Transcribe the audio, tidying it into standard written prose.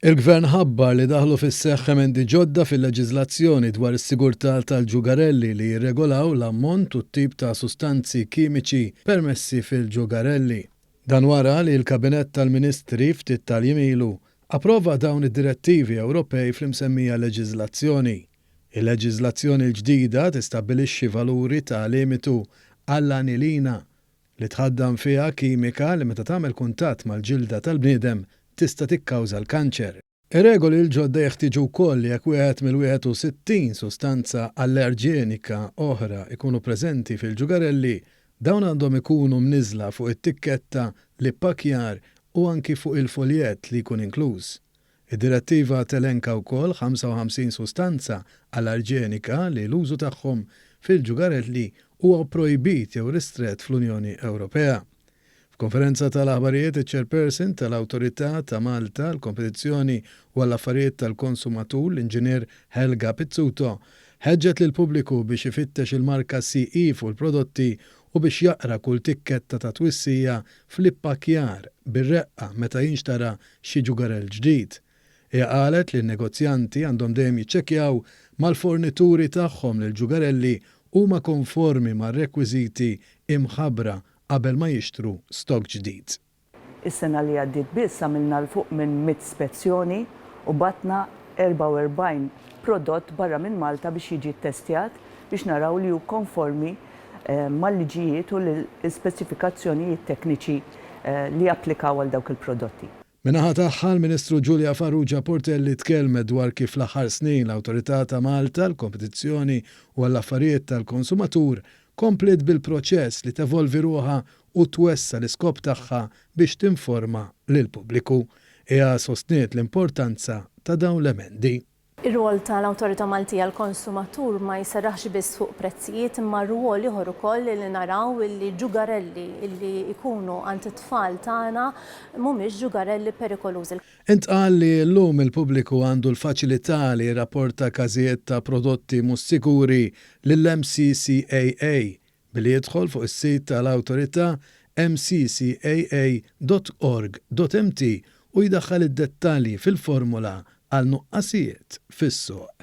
Il-Gvern ħabbar li daħlu fis-seħħ emendi ġodda fil-leġiżlazzjoni dwar is-sigurtà tal-ġugarelli li jirregolaw l-ammont u t-tip ta' sustanzi kimiċi permessi fil-ġugarelli. Dan wara li l-Kabinett tal-Ministri ftit tal-jiem ilu approva dawn id-direttivi Ewropej fl-imsemmija leġiżlazzjoni. Il-leġiżlazzjoni l-ġdida tistabbilixxi valuri ta' limitu għall-anilina, li tħaddan fiha kimika li meta tagħmel kuntatt mal-ġilda tal-bniedem tista' tikkawża l-kanċer. Ir-regoli l-ġodda jeħtieġu wkoll li jekk wieħed mill-61 sustanza allerġenika oħra jkunu preżenti fil-ġugarelli, dawn għandhom ikunu mniżżla fuq it-tikketta, l-ippakkjar u anki fuq il-fuljett li jkun inkluż. Id-Direttiva telenka wkoll 55 sustanza allarġenika li l-użu tagħhom fil-ġugarelli huwa pprojbit jew ristrett fl-Unjoni Ewropea. F'konferenza tal-aħbarijiet iċ-Chairperson tal-Awtorità ta' Malta għall-Kompetizzjoni u għall-Affarijiet tal-Konsumatur l-Inġinier Helga Pizzuto ħeġġet lill-pubbliku biex ifittex il-marka CE fuq il-prodotti u biex jaqra kull tikketta ta' twissija fl-ippakkjar bir-reqqa meta jinxtara xi ġugarell ġdid. Hija qalet li n-negozjanti għandhom dejjem jiċċekkjaw mal-fornituri tagħhom li l-ġugarelli huma konformi mar-rekwiżiti imħabbra qabel ma jixtru stokk ġdid. Is-sena li għaddiet biss għamilna 'l fuq minn mitt spezzjoni u bgħatna 44 prodott barra minn Malta biex jiġi ttestjat biex naraw li hu konformi mal-liġijiet u l-ispeċifikazzjonijiet tekniċi li japplikaw għal dawk il-prodotti. Min-naħa tagħha, l-Ministru Julia Farrugia Portelli tkellmet dwar kif fl-aħħar snin l-Awtorità ta' Malta għall-Kompetizzjoni u għall-Affarijiet tal-Konsumatur kompliet bil-proċess li tevolvi ruħha u twessa' l-iskop tagħha biex tinforma lill-pubbliku. Hija sostniet l-importanza ta' dawn l-emendi. Ir-rwol tal-Awtorità Maltija għall-Konsumatur ma jserraħx biss fuq prezzijiet imma rwol ieħor ukoll li naraw li ġugarelli li jkunu għand it-tfal tagħna mhumiex ġugarelli perikolużi. Intqal li llum il-pubbliku għandu l-faċilità li jirrapporta każijiet ta' prodotti mhux sikuri lill-MCCAA billi jidħol fuq is-sit tal-Awtorità mccaa dot org dot mt u jdaħħal id-dettalji fil-formola għal nuqqasijiet fis-suq.